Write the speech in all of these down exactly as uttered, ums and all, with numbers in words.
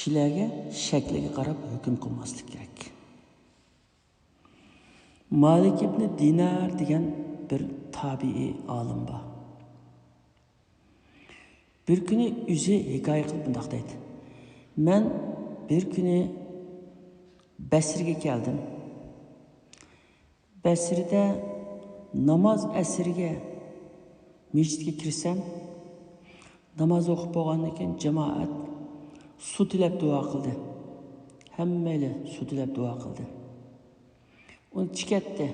كىشىلەرگە شەكلىگە قاراپ ھۆكۈم قىلماسلىق كېرەك. مالىك ئىبنى دىنار دېگەن بىر تابىئىي ئالىم بار. بىر كۈنى ئۆزى ھېكايە قىلىپ مۇنداق دەيدۇ: مەن بىر كۈنى بەسرىگە كەلدىم. بەسرىدە ناماز ئەسىرگە مەسچىتكە كىرسەم، ناماز ئوقۇپ بولغاندىن كېيىن جامائەت سۇ تىلەپ دۇئا قىلدى. ھەممەيلى سۇ تىلەپ دۇئا قىلدى. ئۇنى چىكەتتى.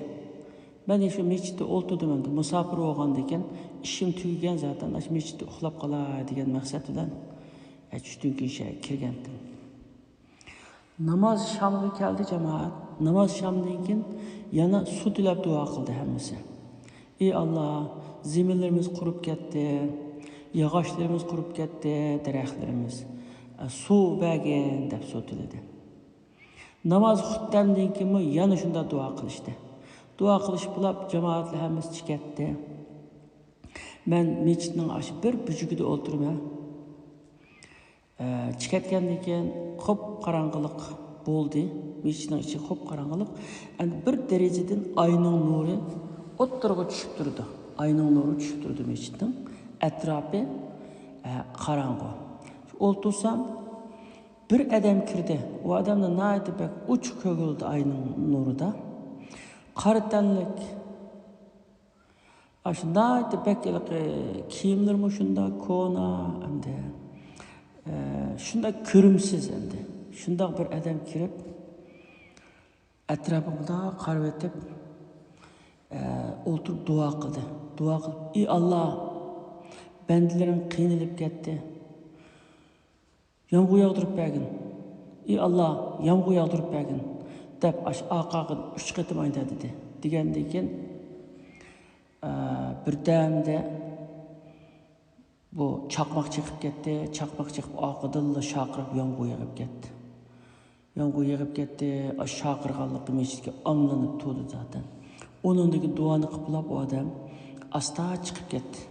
مەن شۇ مەسچىتتە ئولتۇردۇم ئەمدى. مۇساپىر بولغاندىكىن، ئىشىم تۈگىگەن زاتەن، ئاشۇ مەسچىتتە ئۇخلاپ قالاي دېگەن مەقسەت بىلەن، ئە، چۈشتىن كېيىن شەھەرگە كىرگەنتىم. ناماز شامغا كەلدى جامائەت. ناماز شامدىن كېيىن يەنە سۇ تىلەپ دۇئا قىلدى ھەممىسى. ئى ئاللا، زېمىنلىرىمىز قۇرۇپ كەتتى، ياغاچلىرىمىز قۇرۇپ كەتتى، دەرەخلىرىمىز. ئە، سۇ بەرگىن دەپ سۇ تىلىدى. ناماز خۇتتەمدىن كېيىنمۇ يەنە شۇنداق دۇئا قىلىشتى. دۇئا قىلىشىپ بولاپ، جامائەتلەر ھەممىسى چىكەتتى. مەن مەسچىتنىڭ ئاشۇ بىر بۇرجىكىدا ئولتۇرىمەن. ئە، چىكەتكەندىن كېيىن قۇپ قاراڭغۇلۇق بولدى. مەسچىتنىڭ ئىچى قۇپ قاراڭغۇلۇق. ئەمدى بىر دېرىزىدىن ئاينىڭ نۇرى ئوتتۇرىغا چۈشۈپ تۇرىدۇ. ئاينىڭ نۇرى چۈشۈپ تۇرىدۇ مەسچىتنىڭ. ئەتراپى، ئە، قاراڭغۇ. ئولتۇرسام، بىر ئادەم كىردى. ئۇ ئادەمنى ناھايىتى بەك ئوچۇق كۆرگىلى بولىدۇ ئاينىڭ نۇرىدا. قارا تەنلىك، ئاشۇ ناھايىتى بەك ھېلىقى كىيىملىرىمۇ شۇنداق كونا ئەمدى. ئە، شۇنداق كۆرۈمسىز ئەمدى. شۇنداق بىر ئادەم كىرىپ، ئەتراپىغا مۇنداق قارىۋېتىپ، ئە، ئولتۇرۇپ دۇئا قىلدى. دۇئا قىلىپ، ئى ئاللا، بەندىلىرىڭ قىينىلىپ كەتتى. يامغۇر ياغدۇرۇپ بەرگىن. ئى ئاللا، يامغۇر ياغدۇرۇپ بەرگىن، دەپ ئاش ئارقا ئارقىدىن ئۈچ قېتىم ئايدا دېدى. دېگەندىن كېيىن، ئە، بىردەمدە بۇ چاقماق چېقىپ كەتتى. چاقماق چېقىپ ئارقىدىنلا شارقىراپ يامغۇر يېغىپ كەتتى. يامغۇر يېغىپ كەتتى. ئاشۇ شارقىرىغانلىقى مەسچىتكە ئاڭلىنىپ تۇردى زاتەن. ئۇنىڭدىن كېيىن دۇئانى قىلىپ بولاپ ئۇ ئادەم ئاستا چىقىپ كەتتى.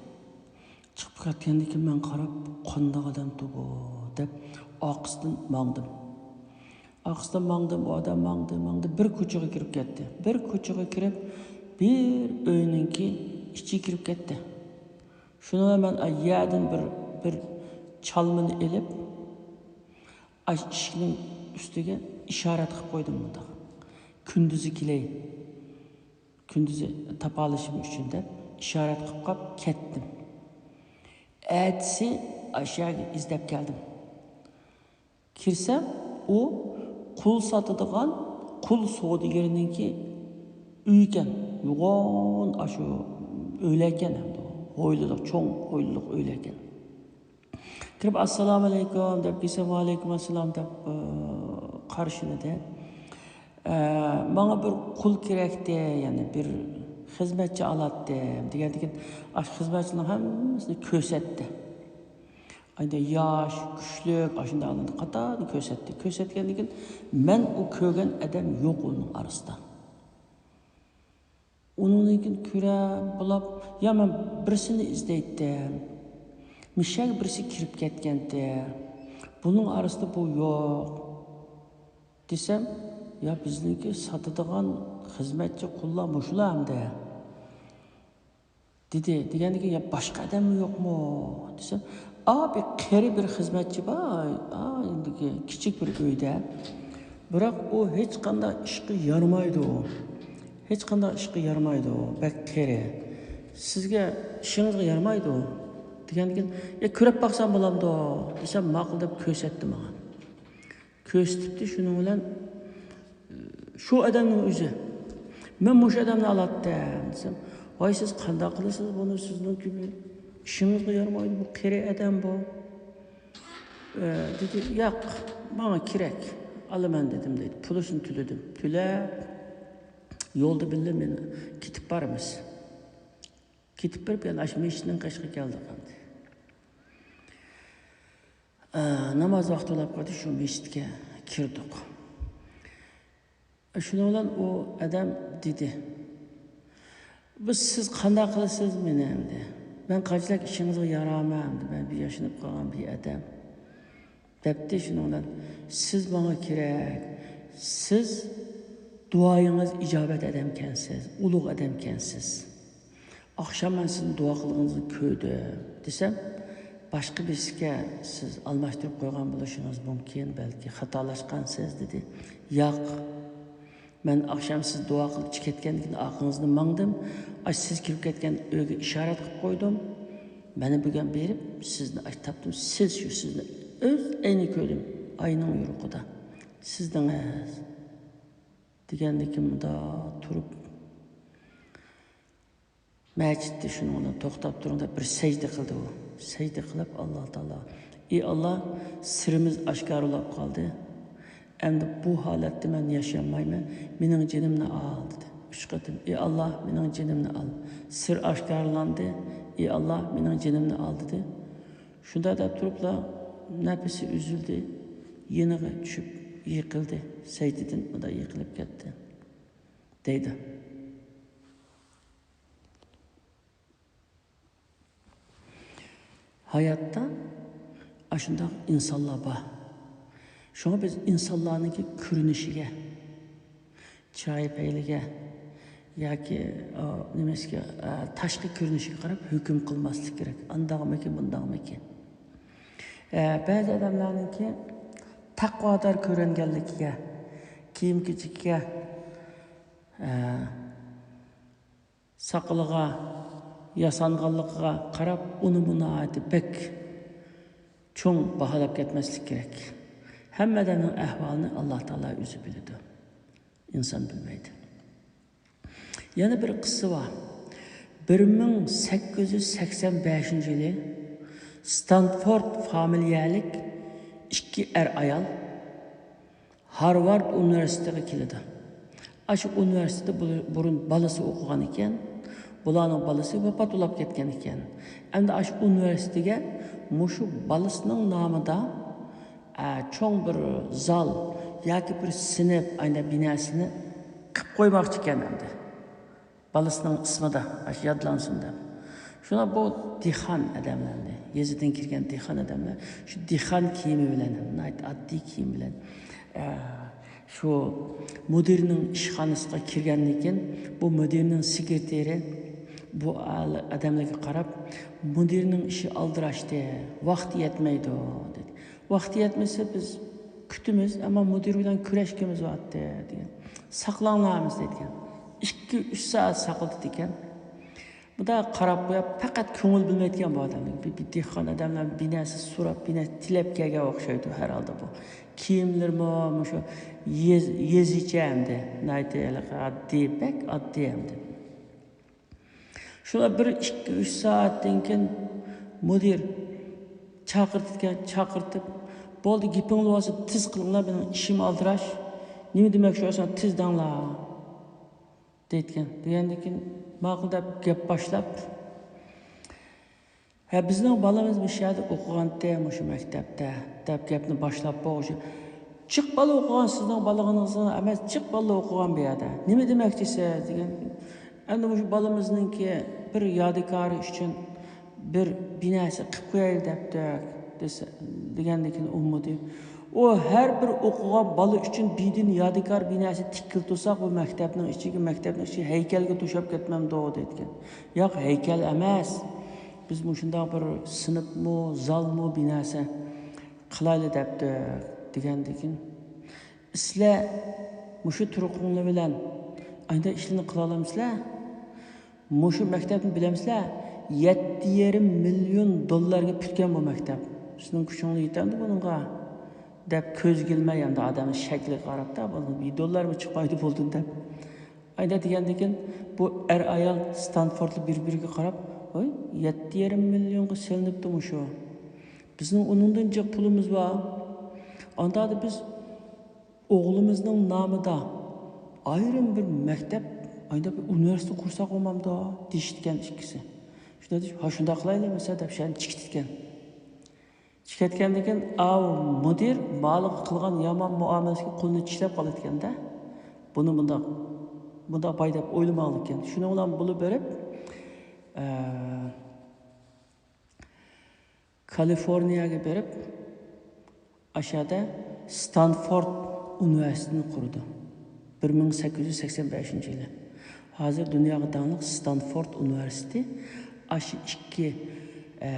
چىقىپ كەتكەندىن كېيىن مەن قاراپ، قانداق ئادەمتۇ بۇ دەپ ئارقىسىدىن ماڭدىم. ئارقىسىدىن ماڭدىم، ئۇ ئادەم ماڭدى، ماڭدى. بىر كوچىغا كىرىپ كەتتى. بىر كوچىغا كىرىپ، بىر ئۆينىڭكى ئىچىگە كىرىپ كەتتى. شۇنىڭ بىلەن مەن ئاي يەردىن بىر، بىر چالمىنى ئېلىپ، ئاي ئىشىكنىڭ ئۈستىگە ئىشارەت قىلىپ قويدۇم مۇنداق. كۈندۈزى كېلەي. كۈندۈزى تاپالىشىم ئۈچۈن دەپ ئىشارەت قىلىپ قاپ كەتتىم. ئەتىسى ئاشۇ يەرگە ئىزدەپ كەلدىم. كىرسەم، ئۇ قۇل ساتىدىغان قۇل سودىگىرىنىڭكى ئۆيى ئىكەن. يوغان ئاشۇ ئۆيلەر ئىكەن، ھويلىلىق، چوڭ ھويلىلىق ئۆيلەر ئىكەن. كىرىپ، ئەسسالامۇ ئەلەيكۇم دەپ كىرسەم، ۋەئەلەيكۇم ئەسسالام دەپ، ئە، قارشىلىدى. ئە، ماڭا بىر قۇل كېرەكتى، يەنى بىر خىزمەتچى ئالاتتىم دېگەندىكىن، ئاشۇ خىزمەتچىنىڭ ھەممىسىنى كۆرسەتتى. ئەمدى ياش، كۈچلۈك، ئاشۇنداق قاتارنى كۆرسەتتى. كۆرسەتكەندىن كېيىن مەن ئۇ كۆرگەن ئادەم يوق ئۇنىڭ ئارىسىدا. ئۇنىڭدىن كېيىن كۆرە بولاپ، يا مەن بىرسىنى ئىزدەيتتىم. مىشەگە بىرسى كىرىپ كەتكەنتى. بۇنىڭ ئارىسىدا بۇ يوق. دېسەم، يا بىزنىڭكى ساتىدىغان خىزمەتچى قۇللار مۇشۇلار ئەمدى. دېدى. دېگەندىكىن، يا باشقا ئادەممۇ يوقمۇ؟ دېسەم، ئا، بىر قېرى بىر خىزمەتچى بار، ئا، ئەمدىكى كىچىك بىر ئۆيدە. بىراق ئۇ ھېچقانداق ئىشقا يارىمايدۇ. ھېچقانداق ئىشقا يارىمايدۇ، بەك قېرى. سىزگە ئىشىڭىزغا يارىمايدۇ. دېگەندىكىن، يا كۆرۈپ باقسام بولامدۇ؟ دېسەم، ماقۇل دەپ كۆرسەتتى ماڭا. كۆرسىتىپتۇ، شۇنىڭ بىلەن، شۇ ئادەمنىڭ ئۆزى. مەن مۇشۇ ئادەمنى ئالاتتىم دېسەم، ۋاي، سىز قانداق قىلىسىز بۇنى، سىزنىڭكى ئىشىڭىزغا يارىمايدۇ، بۇ قېرى ئادەم بۇ. ئە، دېدى، ياق، ماڭا كېرەك، ئالىمەن دېدىم دەيدۇ. پۇلىسىنى تۆلىدىم. تۆلەپ، يولدا بىللە مېنى كېتىپ بارىمىز. كېتىپ بېرىپ، يەنە ئاشۇ مەسچىتنىڭ قېشىغا كەلدۇق ئەمدى. ئە، ناماز ۋاقتى بولاپ قالدى، شۇ مەسچىتكە كىردۇق. شۇنىڭ بىلەن ئۇ ئادەم دېدى، بىز، سىز قانداق قىلىسىز مېنى ئەمدى؟ مەن قانچىلىك ئىشىڭىزغا يارامەن ئەمدى؟ مەن بىر ياشىنىپ قالغان بىر ئادەم. دەپتۇ. شۇنىڭ بىلەن سىز ماڭا كېرەك، سىز دۇئايىڭىز ئىجابەت ئادەمكەنسىز، ئۇلۇغ ئادەمكەنسىز. ئاخشام مەن سىزنىڭ دۇئا قىلغىنىڭىزنى كۆردۈم دېسەم، باشقا بىرسىگە سىز ئالماشتۇرۇپ قويغان بولۇشىڭىز مۇمكىن، بەلكى خاتالاشقانسىز دېدى. ياق، مەن ئاخشام سىز دۇئا قىلىپ چىقىپ كەتكەندىن كېيىن ئارقىڭىزنى ماڭدىم. ئاش سىز كىرىپ كەتكەن ئۆيگە ئىشارەت قىلىپ قويدۇم. مەن بۈگۈن بېرىپ سىزنى ئاش تاپتىم. سىز شۇ سىزنى ئۆز ئەينى كۆردۈم. ئاينىڭ يورۇقىدا. سىزدىڭىز. دېگەندىكىن مۇنداق تۇرۇپ مەسچىتتە شۇنىڭ بىلەن توختاپ تۇرۇڭ دەپ بىر سەجدە قىلدى ئۇ. سەجدە قىلىپ، ئاللا تائالا، ئى ئاللا، سىرىمىز ئاشكارىلاپ قالدى. ئەمدى بۇ ھالەتتە مەن ياشىيالمايمەن. مېنىڭ جېنىمنى ئال دېدى. ئۈچ قېتىم، ئى ئاللا، مېنىڭ جېنىمنى ئال. سىر ئاشكارىلاندى. ئى ئاللا، مېنىڭ جېنىمنى ئال دېدى. شۇنداق دەپ تۇرۇپلا نەپىسى ئۈزۈلدى. يېنىغا چۈشۈپ يىقىلدى. سەجدىدىن مۇنداق يىقىلىپ كەتتى. دەيدۇ. ھاياتتا ئاشۇنداق ئىنسانلار بار. شۇڭا بىز ئىنسانلارنىڭكى كۆرۈنۈشىگە، چىرايى پەيلىگە ياكى، ئا، نېمىسىگە، ئا، تاشقى كۆرۈنۈشىگە قاراپ ھۆكۈم قىلماسلىق كېرەك. ئانداقمىكىن، مۇنداقمىكىن. ئە، بەزى ئادەملەرنىڭكى تەقۋادار كۆرۈنگەنلىكىگە، كىيىم-كېچىكىگە، ئە، ساقىلىغا، ياسانغانلىقىغا قاراپ، ئۇنىمۇ ناھايىتى بەك چوڭ باھالاپ كەتمەسلىك كېرەك. ھەممە ئادەمنىڭ ئەھۋالىنى ئاللا تائالا ئۆزى بىلىدۇ. ئىنسان بىلمەيدۇ. يەنە بىر قىسسا بار. بىر مىڭ سەككىز يۈز سەكسەن بەشىنچى يىلى ستانفورد فامىلىيەلىك ئىككى ئەر-ئايال ھارۋارد ئۇنىۋېرسىتېتىغا كېلىدۇ. ئاشۇ ئۇنىۋېرسىتېتتا بۇ-، بۇرۇن بالىسى ئوقۇغان ئىكەن. بۇلارنىڭ بالىسى ۋاپات بولاپ كەتكەن ئىكەن. ئەمدى ئاشۇ ئۇنىۋېرسىتېتىگە مۇشۇ بالىسىنىڭ نامىدا، ئە، چوڭ بىر زال ياكى بىر سىنىپ، ئاينا بىناسىنى قىلىپ قويماقچى ئىكەن ئەمدى. بالىسىنىڭ ئىسمىدا ئاشۇ يادلانسۇن دەپ. شۇڭا بۇ دېھقان ئادەملەرنى، يېزىدىن كىرگەن دېھقان ئادەملەر شۇ دېھقان كىيىمى بىلەن، ناھايىتى ئاددىي كىيىم بىلەن، ئە، شۇ مۇدىرنىڭ ئىشخانىسىغا كىرگەندىن كېيىن، بۇ مۇدىرنىڭ سېكرېتىرى بۇ ئادەملەرگە قاراپ، مۇدىرنىڭ ئىشى ئالدىراشتى، ۋاقتى يەتمەيدۇ، دېدى. ۋاقتى يەتمىسە، بىز كۈتىمىز، ئەمما مۇدىر بىلەن كۆرۈشكۈمىز بارتتى، دېگەن. ساقلاڭلارمىز، دەيدىكەن. ئىككى، ئۈچ سائەت ساقلىتىدىكەن. بۇنداق قاراپ قويۇپ، پەقەت كۆڭۈل بۆلمەيدىكەن بۇ ئادەملەر. بىر، بىر دېھقان ئادەملەر بىناسى سوراپ، بىناسى تىلەپ كەلگەن ئوخشايدۇ ھەر ھالدا بۇ. كىيىملىرىمۇ مۇشۇ يېز-، يېزىچە ئەمدى. ناھايىتى ھېلىقى ئاددىي، بەك ئاددىي ئەمدى. شۇلار بىر، ئىككى، ئۈچ سائەتتىن كېيىن مۇدىر چاقىرتىدىكەن، چاقىرتىپ، «بولدى، گېپىڭلار بولسا تېز قىلىڭلار، مېنىڭ ئىشىم ئالدىراش. نېمە دېمەكچى بولساڭ تېز دەڭلار.» دەيدىكەن. دېگەندىن كېيىن ماقۇل دەپ گەپ باشلاپ، «ھە، بىزنىڭ بالىمىز مۇشۇ يەردە ئوقۇغانتى، مۇشۇ مەكتەپتە» دەپ گەپنى باشلاپ بولغۇچە، «جىق بالا ئوقۇغان سىزنىڭ بالىڭىزغا ئەمەس، جىق بالا ئوقۇغان بۇ يەردە. نېمە دېمەكچىسىز؟» دېگەن. «ئەمدى مۇشۇ بالىمىزنىڭكى بىر يادىكارى ئۈچۈن بىر بىناسى قىلىپ قويايلى دەپتۇق» دېسە، دېگەندىن كېيىن ئۇ مۇدىر، «ئۇ ھەر بىر ئوقۇغان بالا ئۈچۈن بىدىن يادىكار بىناسى تىككىلى تۇرساق، بۇ مەكتەپنىڭ ئىچىگە، مەكتەپنىڭ ئىچى ھەيكەلگە توشاپ كەتمەمدۇ؟» دەيدىكەن. «ياق، ھەيكەل ئەمەس. بىز مۇشۇنداق بىر سىنىپمۇ، زالمۇ بىناسى قىلايلى دەپتۇق» دېگەندىكىن، «سىلەر مۇشۇ تۇرقۇڭلار بىلەن ئانداق ئىشلارنى قىلالامسىلەر؟ مۇشۇ مەكتەپنى بىلەمسىلەر؟ يەتتە يېرىم مىليون دوللارغا پۈتكەن بۇ مەكتەپ. سىزنىڭ كۈچۈڭلار يېتەمدۇ بۇنىڭغا؟» دەپ كۆزگە ئىلماي ئەمدى ئادەمنىڭ شەكلىگە قاراپتا، «بۇنىڭ بىر دوللارمۇ چىقمايدۇ بولدىن» دەپ. ئايدا دېگەندىكىن بۇ ئەر-ئايال ستانفوردلار بىر-بىرىگە قاراپ، «ۋاي، يەتتە يېرىم مىليونغا سېلىنىپتۇ مۇشۇ. بىزنىڭ ئۇنىڭدىن جىق پۇلىمىز بار. ئانداقتا بىز ئوغلىمىزنىڭ نامىدا ئايرىم بىر مەكتەپ، ئايدا بىر ئۇنىۋېرسىتېت قۇرساق بولمامدۇ؟» دېيىشىدىكەن ئىككىسى. شۇنداق دېيىپ، «ھا، شۇنداق قىلايلى مەسىلەن» دەپ شۇنى چىقىتىدىكەن. چىقىۋەتكەندىن كېيىن، ئاۋۇ مۇدىر بالىغا قىلغان يامان مۇئامىلىسىگە قولىنى چىشلەپ قالىدىكەن-دە. بۇنى مۇنداق، مۇنداق باي دەپ ئويلىمىغانىكەن. شۇنىڭ بىلەن بولۇپ بېرىپ، ئە، كالىفورنىيەگە بېرىپ، ئاشۇ يەردە ستانفورد ئۇنىۋېرسىتېتىنى قۇرىدۇ. بىر مىڭ سەككىز يۈز سەكسەن بەشىنچى يىلى. ھازىر دۇنياغا داڭلىق ستانفورد ئۇنىۋېرسىتېتى ئاشۇ ئىككى، ئە،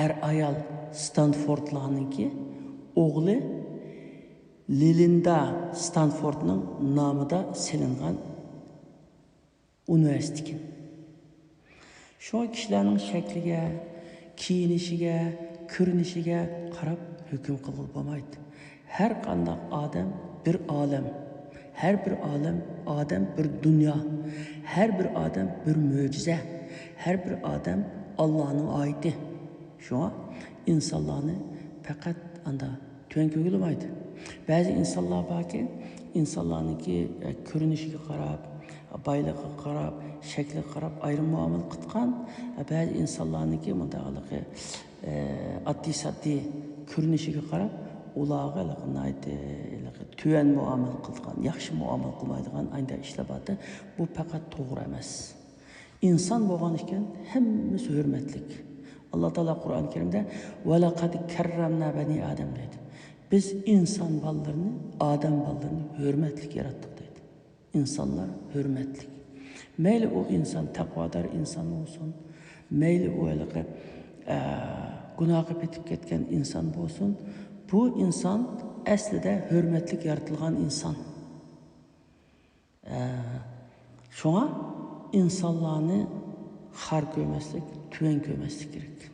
ئەر-ئايال ستانفوردلارنىڭكى ئوغلى لىلىندا ستانفوردنىڭ نامىدا سېلىنغان ئۇنىۋېرسىتېت ئىكەن. شۇڭا كىشىلەرنىڭ شەكلىگە، كىيىنىشىگە، كۆرۈنۈشىگە قاراپ ھۆكۈم قىلغىلى بولمايدۇ. ھەر قانداق ئادەم بىر ئالەم، ھەر بىر ئالەم، ئادەم بىر دۇنيا، ھەر بىر ئادەم بىر مۆجىزە، ھەر بىر ئادەم ئاللانىڭ ئايىتى. شۇڭا ئىنسانلارنى پەقەت ئاندا تۆۋەن كۆرگىلى بولمايدۇ. بەزى ئىنسانلار باركى، ئىنسانلارنىڭكى، ئە، كۆرۈنۈشىگە قاراپ، بايلىقىغا قاراپ، شەكلىگە قاراپ ئايرىم مۇئامىلە قىلىدىغان، ئە، بەزى ئىنسانلارنىڭكى مۇنداق ھېلىقى، ئە، ئاددىي-ساددىي كۆرۈنۈشىگە قاراپ، ئۇلارغا ھېلىقى ناھايىتى ھېلىقى تۆۋەن مۇئامىلە قىلىدىغان، ياخشى مۇئامىلە قىلمايدىغان ئانداق ئىشلار بارتى. بۇ پەقەت توغرا ئەمەس. ئىنسان بولغان ئىكەن، ھەممىسى ھۆرمەتلىك. ئاللا تائالا قۇرئان كەرىمدە، «ۋەلەقەد كەررەمنا بەنى ئادەم» دەيدۇ. بىز ئىنسان بالىلىرىنى، ئادەم بالىلىرىنى ھۆرمەتلىك ياراتتۇق دەيدۇ. ئىنسانلار ھۆرمەتلىك. مەيلى ئۇ ئىنسان تەقۋادار ئىنسان بولسۇن، مەيلى ئۇ ھېلىقى، ئە، گۇناھقا پېتىپ كەتكەن ئىنسان بولسۇن، بۇ ئىنسان ئەسلىدە ھۆرمەتلىك يارىتىلغان ئىنسان. ئە، شۇڭا ئىنسانلارنى خار كۆرمەسلىك، تۆۋەن كۆرمەسلىك كېرەك.